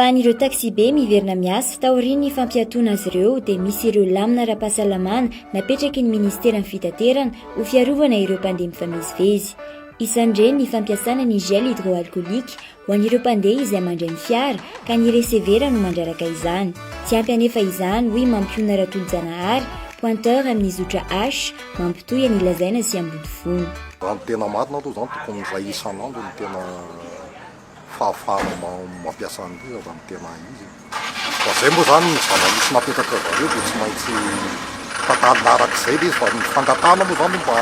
Ahafahan'ireo taksibe miverina miasa taorian'ny fampiatoana azy ireo dia misy ireo lamina ara-pahasalamana napetraky ny ministeran'ny fitaterana ho fiarovana ireo mpandeha mifamezivezy. Isan'ireny ny fampiasana ny gel hydroalcoolique ho an'ireo mpandeha izay mandray ny fiara ka ny resevera no mandraraka izany. Tsy ampy anefa izany hoy Mampionona Ratolojanahary, pointeur amin'ny zotra H mampitohy an'i Lazaina sy Ambodivona. Raha ny tena marina aloha izany tokony iray isan'andro no tena fahafahana mampiasa an'ilay izy raha ny tena izy e. Fa izay moa izany ny zava-misy napetraka zareo dia tsy maintsy tantanina arak'izay ilay izy fa ny fangatahana moa izany mba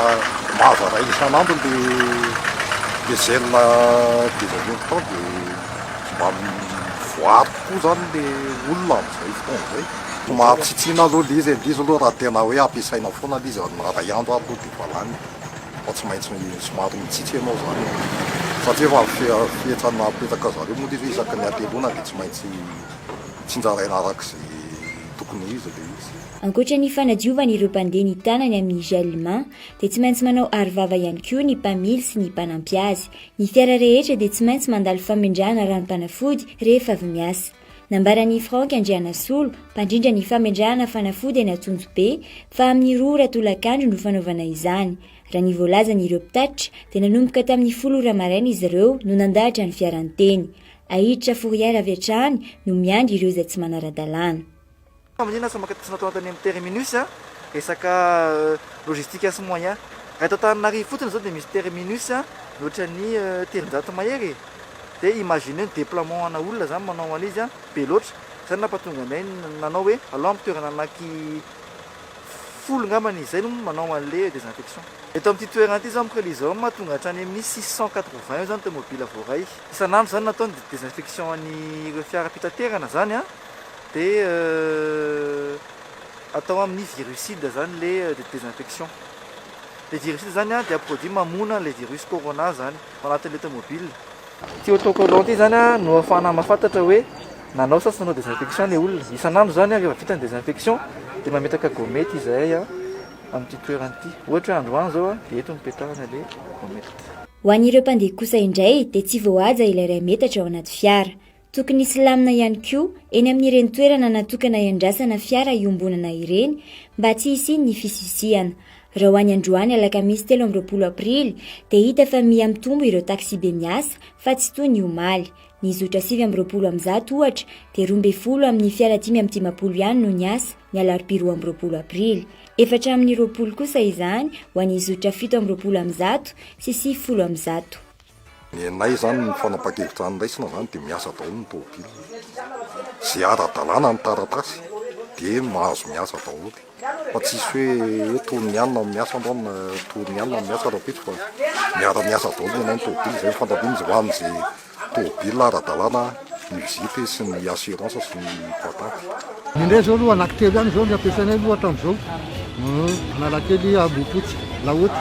mahazo iray isan'andro le le gel désinfectant dia mba voaro kokoa izany le olona amin'izay fotoana izay. Somary tsitsiana aloha ilay izy e, ilay izy aloha raha tena hoe ampiasaina foana ilay izy na iray andro ary aloha dia efa lany. Fa tsy maintsy somary mitsitsy ianao zany satria efa fetra napetraka zareo moa izy hoe isaky ny hateloana dia tsy maintsy tsinjaraina araka izay tokony ho izy ilay izy. Ankoatra ny fanadiovana ireo mpandeha ny tanany amin'ny gel main dia tsy maintsy manao arovava ihany koa ny mpamily sy ny mpanampy azy. Ny fiara rehetra dia tsy maintsy mandalo famendrahana ranom-panafody rehefa avy miasa. Nambaran'i Franck Andrianasolo, mpandrindra ny famendrahana fanafody eny Antsonjobe, fa amin'ny roa ora tolakandro no fanaovana izany. Raha ny voalazan'ireo mpitatitra, dia nanomboka tamin'ny folo ora maraina izy ireo no nandahatra ny fiarany teny. Ahiditra fourrière avy hatrany no miandry ireo izay tsy manara-dalàna. Famonjena tsy maka tsy natao tany amin'ny terminus a, resaka logistique sy moyen. Raha eto Antananarivo fotsiny izao dia misy terminus mihoatra ny 300 mahery e. Dia imaginez ny déploiement ana olona izany manao an'izy a, be loatra. Izay no nampatonga anay nanao hoe alao amin'ny toerana anaky folo angambany izay no manao an'ilay désinfection. Eto amin'ity toerana ity izao amin'ny Coliseum tonga hatrany amin'ny 680 eo izany tomobile voaray. Isan'andro izany natao ny désinfection an'ireo fiara-pitaterana izany a. Dia atao amin'ny virucide zany le désinfection. Le virucide zany dia produit mamono an'ilay virus corona zany ao anatin'ilay tomobile. Ity autocollant ity zany no ahafahana mahafantatra hoe nanao sa tsy nanao désinfection ilay olona. Isan'andro zany rehefa vita ny désinfection dia mametaka gommette izahay amin'ity toerana ity. Ohatra hoe androany zao dia eto no petahana ilay gommette. Ho an'ireo mpandeha kosa indray dia tsy voahaja ilay iray metatra ao anaty fiara. Tokony hisy lamina ihany koa eny amin'ireny toerana natokana hiandrasana fiara iombonana ireny mba tsy hisian'ny fisisihana. Raha ho any androany alakamisy 23 aprily dia hita fa miha mitombo ireo taksibe miasa fa tsy toy ny omaly. Ny zotra 129 ohatra dia 12 amin'ny fiara 55 ihany no niasa ny alarobia 22 aprily. 24 kosa izany ho an'ny zotra 127 sy 190. Ny anay izany ny fanapahan-kevitra noraisina izany dia miasa daholo ny tômôbila. Izay ara-dalàna ny taratasy dia mahazo miasa daholo fa tsisy hoe hoe toy ny anona no miasa androany na toy ny anona no miasa rahampitso fa miara-miasa daholo ny anay ny tômôbila. Izay no fandaminana ho an'izay tômôbila ara-dalàna ny visite sy ny assurance sy ny patente. Ny indray izao aloha anaky telo ihany izao ny ampiasainay aloha hatramin'izao. Analakely, Ambohipotsy, Laoty.